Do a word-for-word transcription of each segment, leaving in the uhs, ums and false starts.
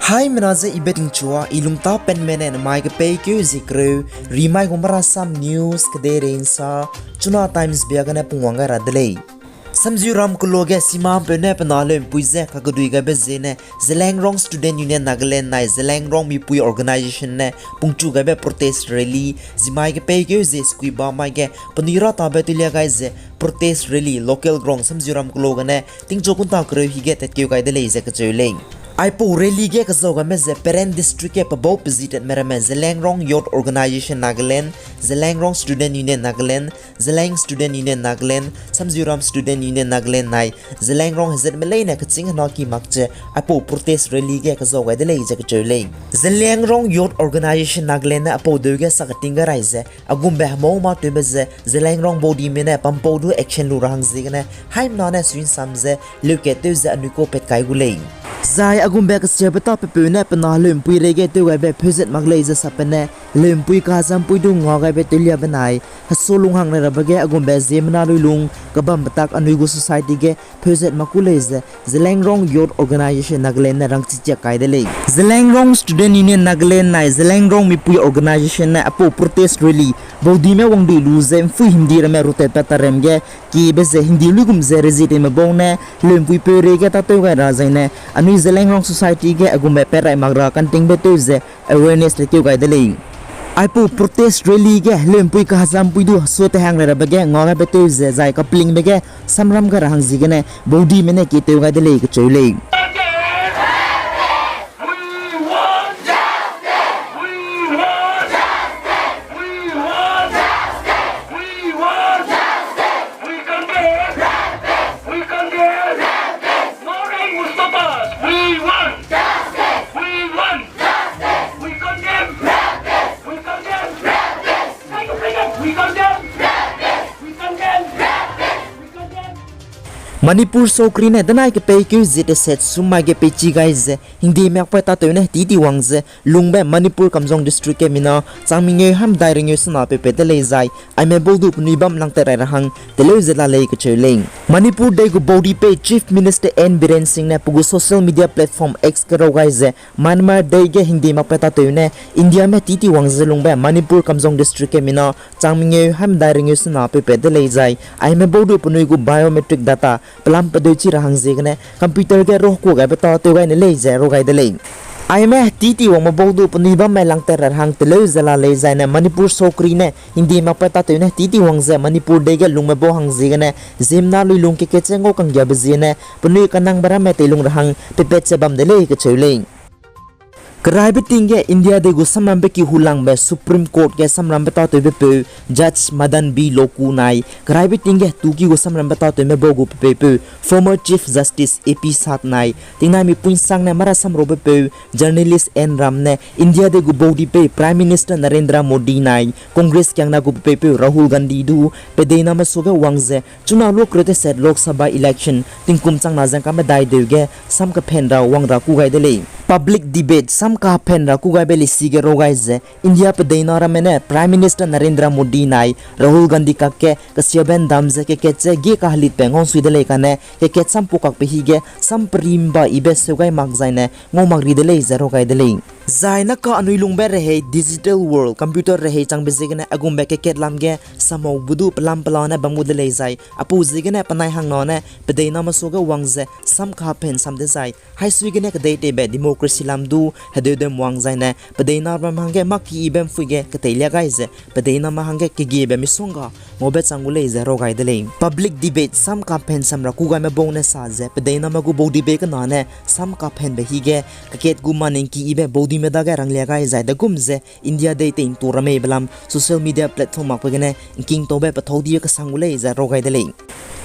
Haimena ze I Betingchua, I lungtâ penme ne namai kepeikeu zie kereu, rimai gu Marasam News kedeirei nsa, Chuna Times bia gene pungwang gai ra de lei. Samziuram keloa ge simampeu ne pe na leumpui je kakedui gaibe ziene Zeliangrong Student Union Nagaland nai Zeliangrong Mipui Organisation ne pungchu gaibe protest rally, zimai kepeikeu zie sekuiba mai ge penui ratabe tewlia gai ze protest rally local ground Samziuram keloa gene tingchu kunta kereu hige tatkeu gai de lei ze kacheu lei. Aipau rally ge kezau gaime ze Peren District ge pebau pezi tatme ramme Zeliangrong Youth Organisation Nagaland, Zeliangrong Student Union Nagaland, Zeliang Student Union Nagaland, Samziuram Student Union Nagaland nai Zeliangrong hezatme leine kechîng hena ki mak ze aipau protest rally ge kezau gai de lei ze kacheu lei. Zeliangrong Youth Organisation Nagaland ne aipau deu ge sa keting gai rai ze, a gumbe hemau mâ tewbe ze Zeliangrong baudime ne pampau du action lu ra hang ziegene haimena ne sui'nsam ze leukat tew ze anui kau pat kai gu lei. Zai a gumbe kesiabe tâ pepeu ne pe na heleumpui reige tew gaibe pheuzat mak lei ze sape ne, heleumpui kahezampui du ngua gaibe tewliabe nai, hesu lunghang le rabe ge a gumbe ziemmena luilung kebambe tak anui gu society ge pheuzat mak ku lei ze Zeliangrong Youth Organisation Nagaland ne rangchi chiak kai de lei. Zeliangrong Student Union Nagaland nai Zeliangrong Mipui Organisation ne aipau protest rally baudime wangdui lu ze mpui hingdi ramme rutat pat tarem ge kiebe ze hingdi luigum ze rezie teime bau ne heleumpui peu reige tâtew gai ra zaine anui Zeliangrong society ge a gumbe pat rai mak ra kantingbe tew ze awareness le keu gai de lei. Aipau protest rally ge heleumpui kahezampui du hesu tehang le rabe ge ngua gaibe tew ze zai kapelingbe ge samram gai ra hang ziegene baudime ne kietew gai de lei kacheu lei. Manipur sokri ne danai kepeikeu zie teset sum mai ge peichi gai ze hingde makpui tâtew ne hetiti wang ze lungbe Manipur Kamjong District ge mina chang mengeu haimedai rengeu sena peupat de lei zai aime bau du penui bam langtat rai ra hang teleu ze la lei kacheu lei. Manipur dei gu baudipei Chief Minister N Biren Singh ne pe gu social media platform X ge rau gai ze Myanmar dei ge hingde makpui tâtew ne Indiame hetiti wang ze lungbe Manipur Kamjong District ge mina chang mengeu haimedai rengeu sena peupat de lei zai aime bau du penui gu biometric data pelam pedeuchi ra hang ziegene computer ge rohkua gaibe tâtew gai ne lei ze rau gai de lei. Aime hetiti wangme bau du penui bamme langtat ra hang teleu ze la lei zaine Manipur sokri ne hingde makpui tâtew ne hetiti wang ze Manipur dei ge lungme bau hang ziegene ziemmena luilung kekat ze ngau kanggiabe ziene penui kanangbe ramme teilung ra hang peupat ze bam de lei kacheu lei. Keraibe ting ge India dei gu samrambe ki hulangbe Supreme Court ge samrambe tâtewbe peu Judge Madan B Lokur nai keraibe ting ge tuki gu samrambe tâtewme bau gu pepeupeu former Chief Justice A P Sat nai tingnaimi pui'nsang ne marasam rabe peu journalist N Ram ne India dei gu baudipei Prime Minister Narendra Modi nai Congress kiangna gu pepeupeu Rahul Gandhi du pedeiname suage wang ze chuna luakreu teset Lok Sabha election tingkum changna zengkamedai deu ge sam kaphen ra wang ra kû gai de lei. Public debate sam kaphen ra kû gaibe leisi ge rau gai ze India pedeina ramme ne Prime Minister Narendra Modi nai Rahul Gandhi kakge kesiabe ndam ze kekat ze ge kahelitbe ngaunsui de lei kane kekat sam pukakbe hige sam perimba ibe seu gai mak zaine ngau mak ri de lei ze rau gai de lei. Zai naka anui lungbe rehei digital world, computer rehei changbe ziegene a gumbe kekat lam ge samau bu du pelam pelane bam gu de lei zai, apau ziegene penai hangna ne pedeiname suage wang ze sam kaphen sam dezai, haisui gene kedei teibe democracy lam du hedeu dem wang zaine pedeina bam hangge mâ ki ibe mpui ge keteilia gai ze pedeiname hangge kegiebe misongga ngaube chang gu lei ze rau gai de lei. Public debate sam kaphen sam ra kû gaime bau ne sa ze pedeiname gu baudipei kena ne sam kaphenbe hige kekat gu maningki ibe baudime dage ranglia gai zai degum ze India dei tei ntu rameibe lam social media platform makbe gene ngkingtaube pethâu dibe kesang gu lei ze rau gai de lei.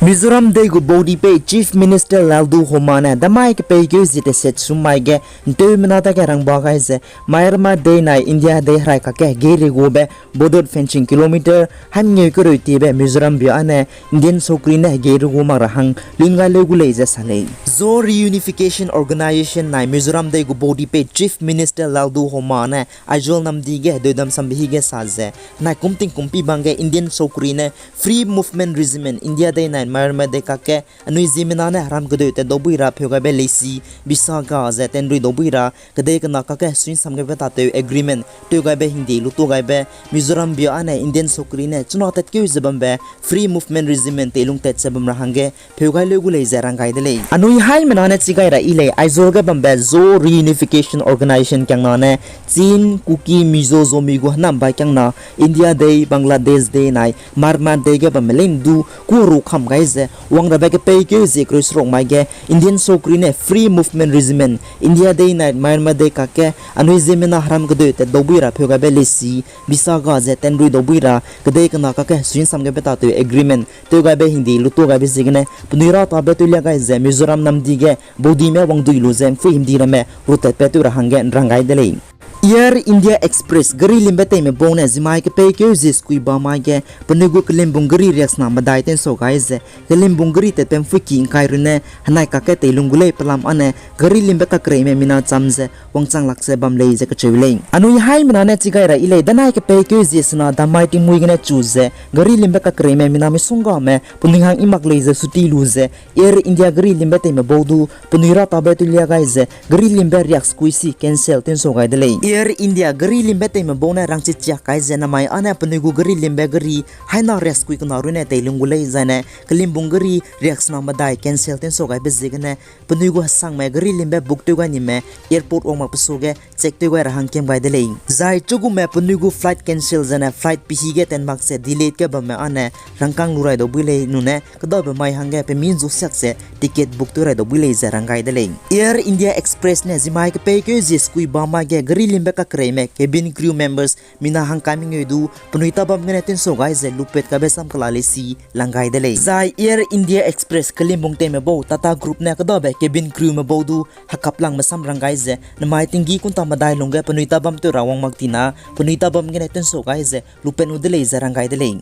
Mizoram dei gu baudipei Chief Minister Lalduhoma ne damai kepeikeu zie teset sum mai ge nteumena dage rangba gai ze Myanmar dei nai India dei herai kakge hegei regube border fencing kilometer haimengeu kereu tiebe Mizoram bia âne Indian sokri ne hegei regu mak ra hang lun gai leu gu lei ze sa lei. Zo Reunification Organisation nai Mizoram dei gu baudipei Chief Minister Minister Lalduhoma ne Aizawl namdi ge hedeudam sambe hige sa ze, nai kum tingkum pi bang ge Indian sokri ne Free Movement Regiment India dei nai Myanmar dei kakge anui ziemmena ne heram kedeu tat dau bui ra pheu gaibe leisi bisa ga ze tenrui dau bui ra kedei kena kakge suinsam gaibe tatew agreement tew gaibe hingdi lutua gaibe Mizoram bia ane Indian sokri ne chuna tatkeu ze bambe Free Movement Regiment teilung tat ze bam ra hangge pheu gai leu gu lei ze rang gai de lei. Anui haimena ne chi gai ra yi lei, Aizawl ge bambe Zo Reunification Organization kiangna ne Chin, Kuki, Mizo, Zomi gu hênam bai kiangna India dei, Bangladesh dei nai Myanmar dei ge bamme leine du kuaru kam gai ze wang rabe kepeikeu zie kereu seruk mai ge Indian sokri ne Free Movement Regiment India dei nai Myanmar dei kakge anui ziemmena heram kedeu tat dau bui ra pheu gaibe leisi bisa ga ze tenrui dau bui ra kedei kena kakge suinsam gaibe tatew agreement tew gaibe hingdi lutua gaibe ziegene penui ra tabe tewlia gai ze Mizoram namdi ge baudime wangdui lu ze mpui himdi ramme rutatbe tew ra hangge nrang gai de lei. Air India Express gari limbe teime bau ne zimai kepeikeu zie sukui ba mai ge penui gu kelimbung gari riaksena medai tensau gai ze kelimbung gari tatbe mpui ki ngkai runne henai kakge teilung gu lei pelam ane gari limbe kakreime mina cham ze wangchang lak ze bam lei ze kacheu lei. Anui haimena ne chi gai ra yi lei, danai kepeikeu zie sena damai tingmui gene chu ze gari limbe kakreime mina misonggame penui hang i mak lei ze suti lu ze Air India gari limbe teime bau du penui ra tabe tewlia gai ze gari limbe riaksekui si cancel tensau gai de lei. Air India gari limbe teime bau ne rangchichiak kai ze namai ane penui gu gari limbe gari haina riaksekui kena runne teilung gu lei zaine kelimbung gari riaksena medai cancel tensau gaibe ziegene penui gu hesangme gari limbe book tew gai nime airport wang mak pe suage check tew gai ra hangkem gai de lei. Zai chugume penui gu flight cancel zaine flight pihi ge ten mak ze delayed ge bamme ane rangkâng lu rai dau bui lei nune kedabe mai hangge pe mi nzu siak ze ticket book tew rai dau bui lei ze rang gai de lei. Air India Express ne zimai kepeikeu zie sukui ba mai ge gari limbe kakreime cabin crew members mina hangkai mengeu du penui tabam gene tensau gai ze lupet kabe sam kela leisi lang gai de lei. Zai Air India Express kelimbung teime bau Tata Group ne kedabe cabin crewme bau du hekap langme sam rang gai ze namai tinggi kunta medai lungge penui tabam tew ra wang mak tina penui tabam gene tensau gai ze lupet nu de lei ze rang gai de lei.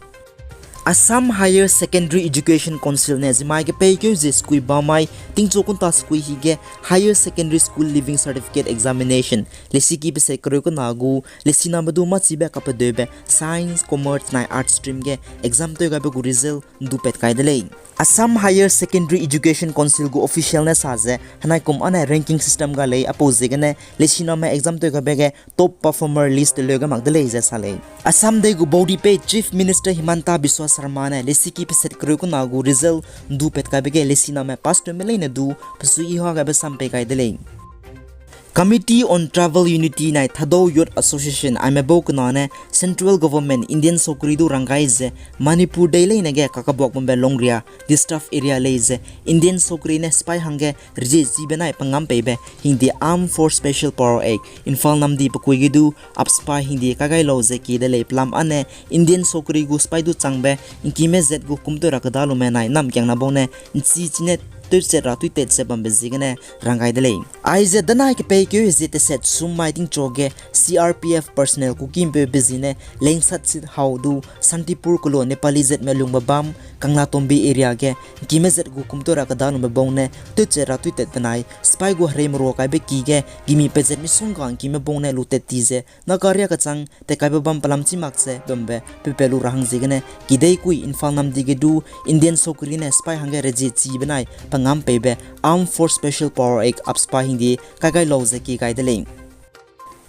Assam Higher Secondary Education Council ne zimai kepeikeu zie sukui ba mai tingchu kunta sukui hige Higher Secondary School Leaving Certificate Examination lesiki peset kereu kena gu lesiname du machibe kapedeube Science, Commerce nai Arts stream ge exam tew gaibe gu result ndupat kai de lei. Assam Higher Secondary Education Council gu official ne sa ze henai kum ane ranking system ga lei apau ziegene lesiname exam tew gaibe ge top performer list teleu ge mak de lei ze sa lei. Assam dei gu baudipei Chief Minister Himanta Biswa Sarma ne lesiki peset kereu kena gu result ndupat kaibe ge lesiname pass tewme leine du pesui iha gaibe sam pei gai de lei. Committee on Tribal Unity nai Thadou Youth Association aime bau kena ne Central Government Indian sokri du rang gai ze Manipur dei leine ge kakabuak bambe longria disturbed area lei ze Indian sokri ne sipai hangge rezie chibe nai pengam peibe hingdi Armed Force Special Power Act Imphal namdi pekui ge du AFSPA hingdi kai gai lau ze kie de lei pelam ane Indian sokri gu sipai du changbe ngkime zat gu kum tew ra keda lume nai namkiangna bau ne nchi chine tewchat ra tuitat ze bambe ziegene rang gai de lei. Aize danai kepeikeu zie teset sum mai tingchu ge C R P F personnel kukimpeube zi ne lengsat sit hau du Santipur kelo Nepali zatme lungbe bam Kanglatombi area ge ngkime zat gu kum tew ra keda lume bau ne tewchat ra tuitatbe nai sipai gu hereimerua kaibe ki ge gimi pezat misongga ngkime bau ne lutat ti ze Nagaria kechang tekaibe bam pelam chî mak ze bambe peupat lu ra hang ziegene kideikui Imphal namdi ge du Indian sokri ne sipai hangge rezie chibe nai pengam peibe Armed Force Special Power Act AFSPA hingdi kai gai lau ze kie gai de lei.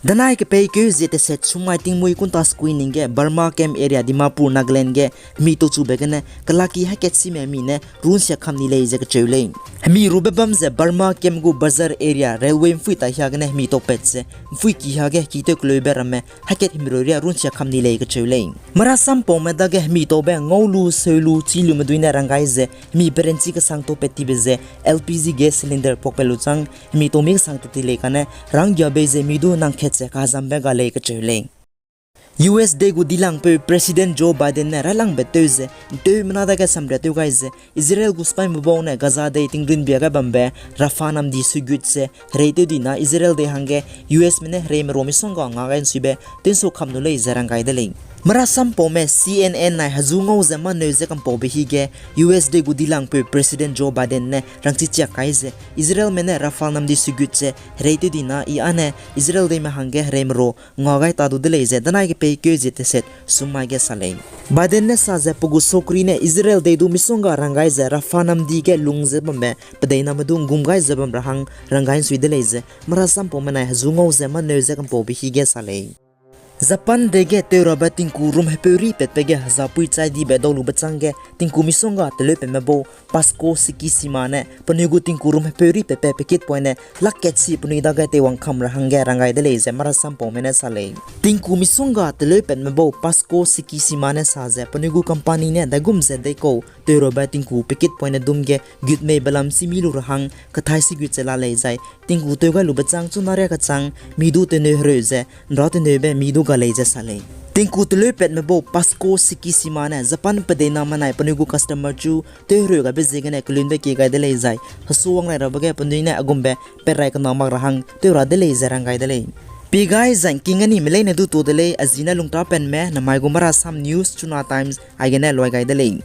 Danai kepeikeu zie teset sum mai tingmui kunta sukui ning ge Burma Camp Area Dimapur Nagaland ge hemi tauchube gene kelaki hakat sime hemi ne runsia kam ni lei ze kacheu lei. Hemi rube bam ze Burma Camp gu Bazar Area Railway mpui ta hia gene hemi taupat ze mpui ki hia ge hekitew keleube ramme hakat himreu ria runsia kam ni lei kacheu lei. Marasam paume dage hemi taube ngau lu, seu lu, chî lume dui ne rang gai ze hemi perenchi kesang taupat tibe ze L P G gas cylinder pakpat lu chang hemi tau mi kesang tat ti lei kane ranggia bei ze mi du nang khat ze kazambe ga lei kacheu lei. U S dei gu dilangpeu President Joe Biden ne railangbe tew ze nteumena dage samria tew gai ze Israel gu sipaime bau ne Gaza dei tingrunbia gai bambe Rafah namdi suigut ze hereitew dina Israel dei hangge U S me ne hereime ro misongga nga gai nsuibe tewnsau kam lu lei ze rang gai de lei. Merasampaume C N N nai hezu ngau ze mâneu ze kampaube hige, U S dei gu dilangpeu President Joe Biden ne rangchichiak kai ze Israelme ne Rafah namdi sugut ze hereitew di na i âne Israel deime hangge hereime ro nga gai ta du de lei ze danai kepeikeu zie teset sum mai ge sa lei. Biden ne sa ze pe gu sokri ne Israel dei du misongga rang gai ze Rafah namdi ge lung ze bambe pedeiname du ’nggum gai ze bam ra hang rang gai ’nsui de lei ze merasampaume nai hezu ngau ze mâneu ze kampaube hige sa lei. Japan dei ge teurabe tingku rum hepeu ri patbe ge hezapui chai dibe daulube chângge tingku misongga teleupatme bau Pascal Sekishima ne penui gu tingku rum hepeu ri patbe pekit poine lak kat si penui dage teiwang kam ra hangge rang gai de lei ze merasampaume ne sa lei. Tingku misongga teleupatme bau Pascal Sekishima ne sa ze penui gu company ne daigum ze deikau teurabe tingku pekit poine dum ge gut mei belam simi lu ra hang kathai sigut ze la lei zai tingku tew gai lube châng chuna riâ kechang mi du teneu hereu ze ’nra teneube mi du ga lei ze sa lei. Tingku teleupatme bau Pascal Sekishima ne Japan pedeiname nai penui gu customer chu tew hereu gaibe ziegene kelunbe kie gai de lei zai hesuwang rai rabe ge penui ne a gumbe pat rai kena mak ra hang tew ra de lei ze rang gai de lei. Pie gai zai ’ngking anime leine du tuâ de lei, a zi ne Lungtapenme, namai gu Marasam News, Chuna Times, aigene luai gai de lei.